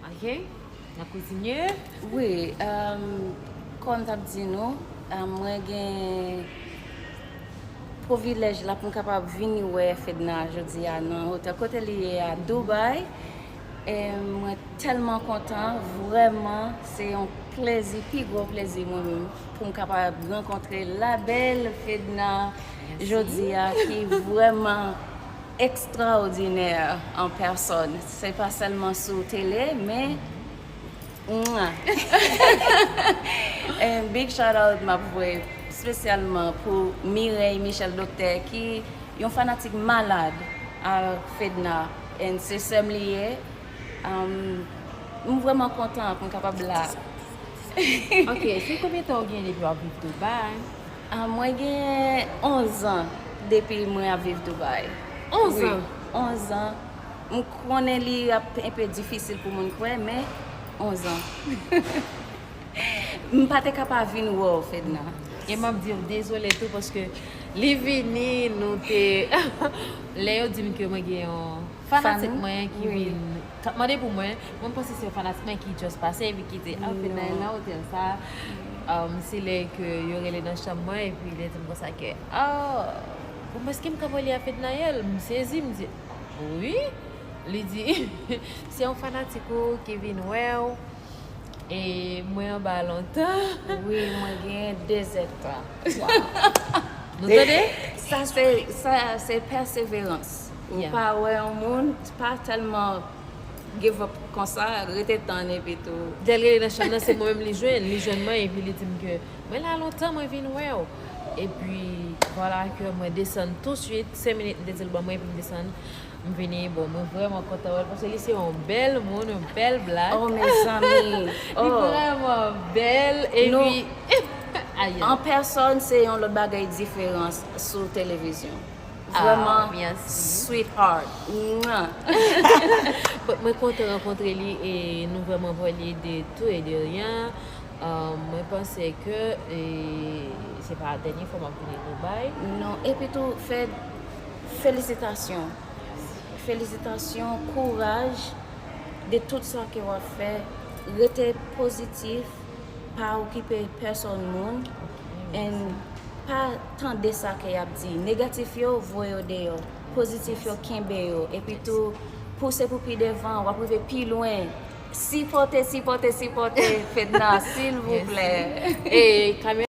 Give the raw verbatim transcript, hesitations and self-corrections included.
Ok, n ap kontinye. Wi, um, kòm m t ap di nou, um, mwen gen privilèj la pou m kapab vini wè Fedna jodi a nan otèl kote li ye a Dubai. E mwen tèlman kontan, vrèman, se yon plezi, pi gwo plezi mwen menm, pou m kapab rankontre la bèl Fedna jodi a, ki vrèman ekstraòdinè an pèsòn. Se pa sèlman sou tele, men mwa. And big shout out m ap voye espesyalman pou Mireille Michel Docteur, ki yon fanatik malad a Fedna. And se sè m li ye. Um, m vrèman kontan pou m kapab la. Ok, se konbyen tan ou gen depi w ap viv Dubai? Ah, mwen gen onz an depi mwen ap viv Dubai. Onz Wi, an? Onz an. M konnen li ap enpe difisil pou moun kwè, men onz an. M pa te ka pa vin wè w, Fedna. E m ap di w dezole tou, paske li vini, nou te. Lè yo di m ke mwen gen yon fanatik Fan? Mwen ki Wi. Vin, k ap mande pou mwen, mwen panse se yon fanatik mwen ki just pase, epi ki te, ah, Fedna nan otèl sa. Um, se lè ke yo rele nan chanm mwen, epi li di m konsa ke, ah, bon, èske m ka pale a Fednaelle? M sezi, m di, wi. Li di, se yon fanatik ou ki vin wè w. E mwen anba lontan. Wi, mwen gen dezèdtan. Nou tande? Sa se, sa se pèseverans. Ou Yeah. Pa wè yon moun, pa tèlman give up konsa, rete tann epi tou. Dèl rele nan chanm nan, se mwen menm li jwenn. Li jwenn mwen, epi li di m ke mwen la lontan, mwen vin wè w. Epi, vwala ke mwen desann touswit, senk minit, li te di l ban mwen, epi m desann. M vini, bon, mwen vrèman kontan wè l, paske li se yon bèl moun, yon bèl blak. Oh, mezanmi. Li Oh. Vrèman bèl, Nou- epi, aye. An pèsòn, se yon lòt bagay diferan sou televizyon. Ah, Vrèman, merci. Sweetheart. Mwa. But mwen kontan rankontre li e nou vrèman vwè li de tou e de ryen. Um, mwen panse ke e, se pa dènye fwa m ap vini Dubai. Non, epi tou, Fed, felisitasyon. Felisitasyon, kouraj de tout sa ke w ap fè. Rete pozitif, pa okipe pèsòn moun. And pa tande sa ke y ap di. Negatif yo, voye yo deyò. Pozitif yo, kenbe yo. Epi tou, pouse pou pi devan, w ap rive pi lwen. Sipòte, sipòte, sipòte Fedna, silvouplè. E kamera